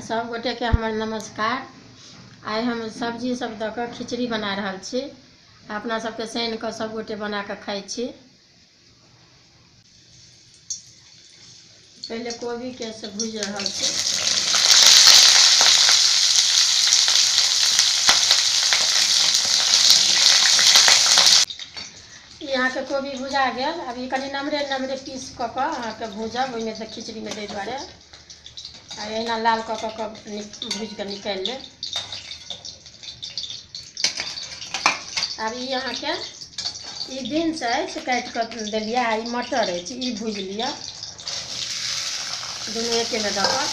सब गोटे के हमर नमस्कार। आइ हम सब्जी सब दऽ कऽ खिचड़ी बना रहल छी। अपना सबके सैन कऽ सब गोटे बना कऽ खाइ छी। पहिले कोबी के से भूजि रहल छी। ई अहाँके कोबी भुजा गेल। अब ई कनि नमरे नमरे पीस कऽ कऽ अहाँके भूजब ओहिमे तऽ खिचड़ीमे दै दुआरे। आ एहिना लाल कऽ कऽ भूजि कऽ निकालि लेब। आब ई अहाँके ई बीन्स अछि काटि कऽ देलियै, आ ई मटर अछि ई भूजि लिअ दुनू एकेमे दऽ कऽ।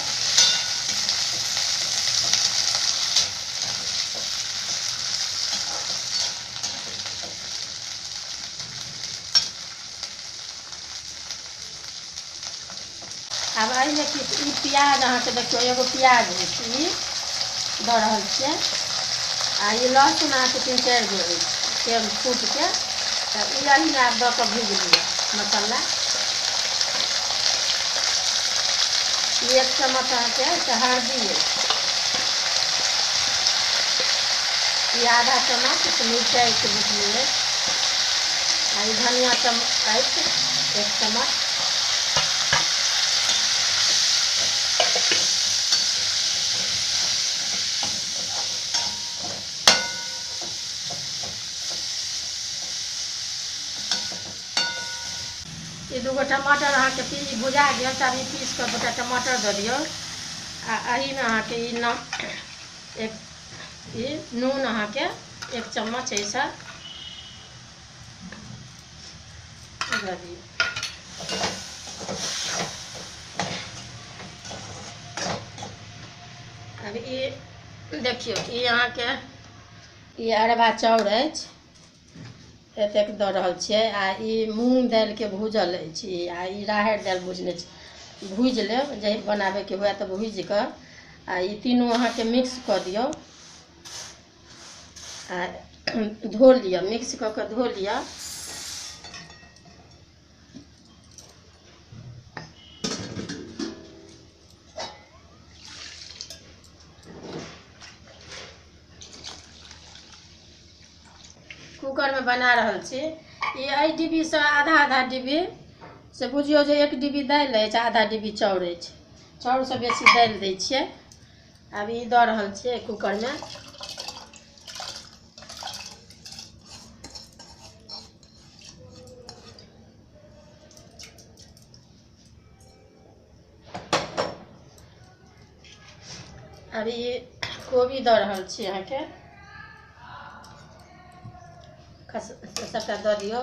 आब एहिमे किछु ई प्याज अहाँके देखियौ एगो प्याज अछि ई दऽ रहल छियै। आ ई लहसुन अहाँके 3-4 गो अछि तेल कूटिके, तऽ ई एहिमे आब दऽ कऽ भूजि लिअ मसाला। ई 1 चम्मच अहाँके से हल्दी अछि, ई आधा चम्मच मिरचाइके बुकनी अछि, आ ई धनिया अछि 1 चम्मच। ई 2 गो टमाटर अहाँके भुजा गेल, तऽ आब ई पीस कऽ 2टा टमाटर दऽ दियौ। आ एहिमे अहाँके ई ई नून अहाँके 1 चम्मच ऐसा दऽ दियौ। आब ई देखियौ ई अहाँके ई अरबा चाउर अछि एतेक दऽ रहल छियै। आ ई मूँग दालिके भूजल अछि आ ई राहरि दालि भुजने छी। भूजि लेब जे बनाबैके हुए तऽ भूजि कऽ आ ई तीनू अहाँके मिक्स कऽ दियौ आ धो लिअ, मिक्स कऽ कऽ धो लिअ। कुकरमे बना रहल छी। ई एहि डिब्बीसँ आधा आधा डिब्बी से बुझियौ जे 1 डिब्बी दालि अछि आधा डिब्बी चाउर अछि। चाउरसँ बेसी दालि दै छियै। आब ई दऽ रहल छियै कुकरमे। आब ई कोबी दऽ रहल छी अहाँके, सबटा दऽ दियौ।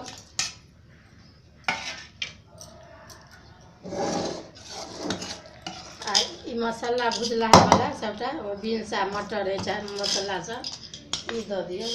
आ ई मसाला भुजलाहा वाला सबटा ओ बीन्स आ मटर अछि मसाला सब ई दऽ दियौ।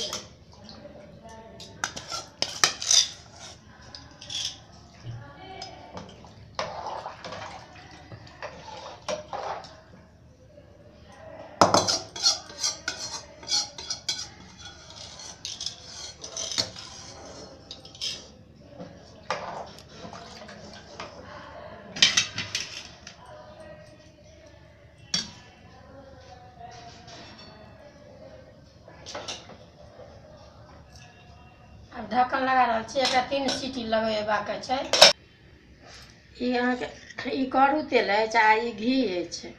आब ढक्कन लगा रहल छी, एकरा 3 सीटी लगेबाक छै। ई अहाँके ई करू तेल अछि आ ई घी अछि।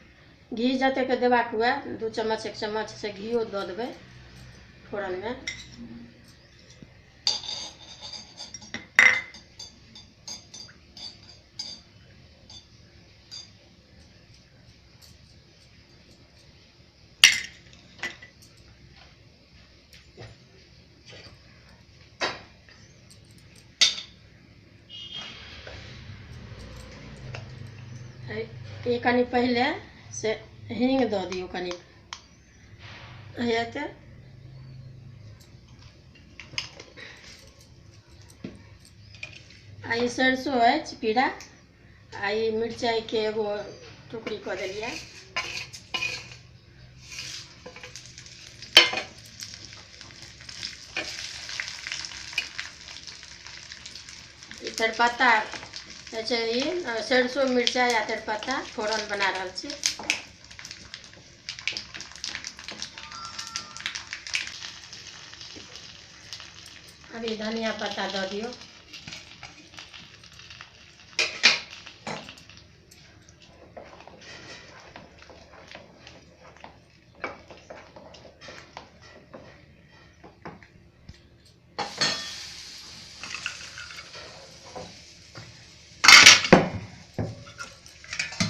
घी जतेक देबाक हुए 2 चम्मच 1 चम्मच से घियो दऽ देबै फोरनमे। ई कनि पहिले से हींग दऽ दियौ कनि हेतै। आ ई सरसो अछि पीरा, आ ई मिरचाइके एगो टुकड़ी कऽ देलियै। ई तेजपत्ता ई सरसो मिरचाइ आ तेजपत्ता फोरन बना रहल छी। अभी धनिया पत्ता दऽ दियौ।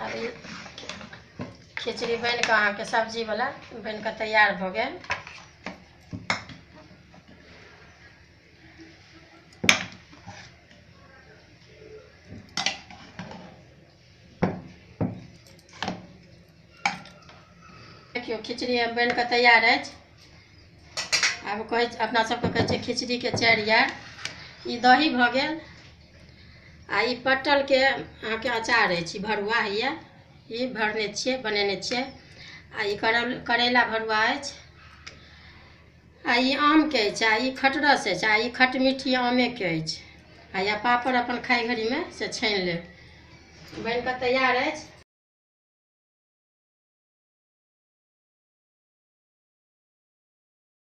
अभी खिचड़ी बनि कऽ अहाँके सब्जीवला बनि कऽ तैयार भऽ गेल। देखियौ खिचड़ी बनि कऽ तैयार अछि। आब कहै अपना सबके कहै छै खिचड़ीके 4 यार। ई दही भऽ गेल आ ई पटलके अहाँके अचार अछि, भरुआ होइए, ई भरने छियै, बनेने छियै। आ ई करैला भरुआ अछि आ ई आमके अछि आ ई खटरस अछि आ ई खटमीठी आमेके अछि। आ या पापड़ अपन खाइ घड़ीमे से छानि लेब। बनि कऽ तैयार अछि।